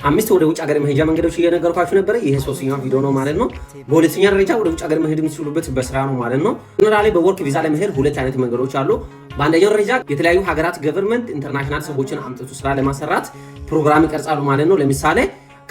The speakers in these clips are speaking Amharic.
አምስት ወደ ውጭ ሀገር መሄጃ መንገዶች እየነገርኳችሁ ነበረ። ይሄ ሶስተኛው ቪዲዮ ነው ማለት ነው። በሁለተኛ ደረጃ ወደ ውጭ ሀገር መሄድ የምትችሉበት በስራ ነው ማለት ነው። Generally በ work visa ለመሄድ ሁለት አይነት መንገዶች አሉ። በአንደኛው ደረጃ የተለያዩ ሀገራት government international ሰዎችን አምጥቶ ስራ ለማሰራት ፕሮግራም ይቀርጻሉ ማለት ነው። ለምሳሌ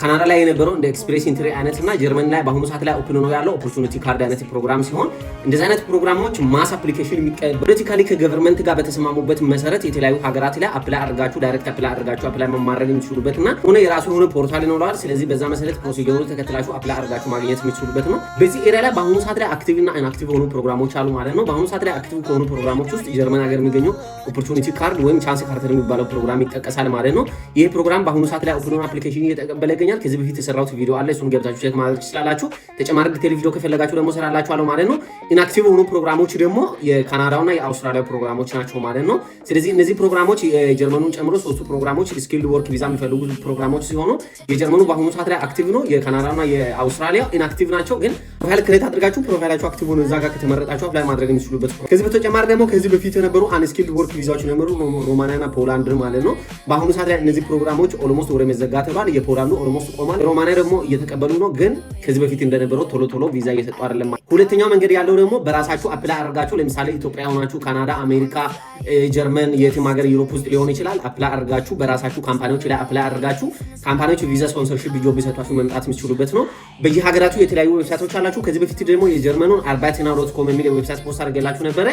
ካናዳ ላይ የነበረው እንደ Express Entry አይነት እና ጀርመን ላይ በአሁኑ ሰዓት ላይ open ሆኖ ያለው Opportunity Card አይነት ፕሮግራም ሲሆን፣ እንደዚህ አይነት ፕሮግራሞች mass application politically ከ government ጋር በተስማሙበት መሰረት የተለያዩ ሀገራት ላይ apply አድርጋችሁ፣ direct apply አድርጋችሁ apply ማድረግ የምትችሉበት እና ሆነ የራሱ የሆነ portal ይኖረዋል። ስለዚህ በዛ መሰረት procedure ኡ ተከትላችሁ apply አድርጋችሁ ማግኘት የምትችሉበት ነው። በዚህ area ላይ በአሁኑ ሰዓት ላይ active እና inactive የሆኑ ፕሮግራሞች አሉ ማለት ነው። በአሁኑ ሰዓት ላይ active ከሆኑ ፕሮግራሞች ውስጥ ጀርመን ሀገር የሚገኘው Opportunity Card ወይም Chancenkarte የሚባለው ፕሮግራም ይጠቀሳል ማለት ነው። ይህ ፕሮግራም በአሁኑ ሰዓት ላይ open application እየተቀበለ ይገኛል። ከዚህ በፊት የሰራሁት ቪዲዮ አለ። እሱን ገብታችሁ check ማድረግ ትችላላችሁ። ተጨማሪ detail ቪዲዮ ከፈለጋችሁ ደግሞ ሰራላችኋለሁ ማለት ነው። Inactive የሆኑ ፕሮግራሞች ደግሞ የካናዳውና የአውስትራሊያ ፕሮግራሞች ናቸው ማለት ነው። ስለዚህ እነዚህ ፕሮግራሞች የጀርመኑን ጨምሮ ሶስቱ ፕሮግራሞች skilled work visa የሚፈልጉ ፕሮግራሞች ሲሆኑ፣ የጀርመኑ በአሁኑ ሰዓት ላይ active ነው። የካናዳና የአውስትራሊያ inactive ናቸው። ግን profile create አድርጋችሁ profile ኣችሁ active ሆኖ እዛ ጋር ከተመረጣችሁ apply ማድረግ የሚችሉበት። ከዚህ በተጨማሪ ደግሞ ከዚህ በፊት የነበሩ unskilled work visa ዎች ነበሩ፣ ሮማንያና ፖላንድ ማለት ነው። በአሁኑ ሰዓት ላይ እነዚህ ፕሮግራሞች almost ወደ መዘጋት ሄዷል። የፖላንዱ almost ቆሟል። ሮማንያ ደግሞ እየተቀበሉ ነው፣ ግን ከዚህ በፊት እንደነበረው ቶሎ ቶሎ ቪዛ እየሰጡ አይደለም። ሁለተኛው መንገድ ያለው ደግሞ በራሳችሁ apply አድርጋችሁ፣ ለምሳሌ ኢትዮጵያ ሆናችሁ ካናዳ፣ አሜሪካ፣ ጀርመን፣ የትም ሀገር Europe ውስጥ ሊሆን ይችላል። Apply አድርጋችሁ፣ በራሳችሁ company ዎች ላይ apply አድርጋችሁ company ዎች ቪዛ sponsorship job ቢሰጧችሁ መምጣት የምትችሉበት ነው። በየሀገራቱ የተለያዩ website ኦች አላችሁ። ከዚህ በፊት ደግሞ የጀርመኑን arbeitnow.com የሚል website post አድርጌላችሁ ነበረ።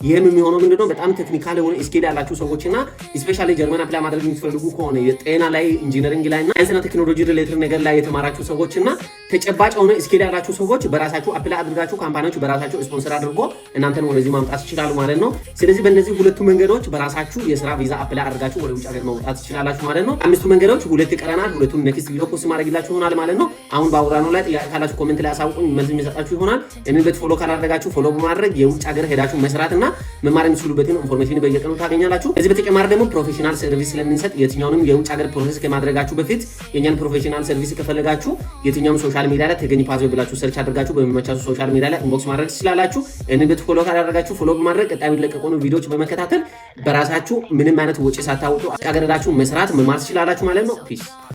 ይህም የሚሆነው ምንድነው? በጣም technical የሆነ skill ያላችሁ ሰዎች እና especially ጀርመን apply ማድረግ የምትፈልጉ ከሆነ የጤና ላይ፣ engineering ላይ እና ሳይንስና ቴክኖሎጂ related ነገር ላይ የተማራችሁ ሰዎች እና ተጨባጭ የሆነ skill ያላችሁ ሰዎች በራሳችሁ apply አድርጋችሁ company ዎች በራሳቸው ስፖንሰር አድርጎ እናንተን ወደዚህ ማምጣት ይችላሉ ማለት ነው። ስለዚህ በእነዚህ ሁለቱ መንገዶች በራሳችሁ የስራ ቪዛ apply አድርጋችሁ ወደ ውጭ ሀገር መውጣት ትችላላችሁ ማለት ነው። አምስቱ መንገዶች ሁለት ይቀረናል። ሁለቱን next ቪዲዮ post ማድረግላችሁ ይሆናል ማለት ነው። አሁን ባወራነው ላይ ጥያቄ ካላችሁ comment ላይ አሳውቁኝ፣ መልስ የሚሰጣችሁ ይሆናል። እኔን በት follow ካላደረጋችሁ follow በማድረግ የውጭ ሀገር ሄዳችሁ መስራትና መማር የምትችሉበትን information በየቀኑ ታገኛላችሁ። ከዚህ በተጨማሪ ደግሞ professional service ስለምንሰጥ የትኛውንም የውጭ ሀገር process ከማድረጋችሁ በፊት የእኛን professional service ከፈለጋችሁ የትኛውም social media ላይ ተገኝ ፓዝዌይ ብላችሁ search አድርጋችሁ በሚመቻችሁ social media ላይ inbox ማድረግ ትችላላችሁ። እኔን በት follow ካላደረጋችሁ follow በማድረግ ቀጣይ የሚለቀቁ ቪዲዮዎች በመከታተል በራሳችሁ ምንም አይነት ወጪ ሳታወጡ ሀገር ሄዳችሁ መስራት መማር ትችላላችሁ ማለት ነው። Peace.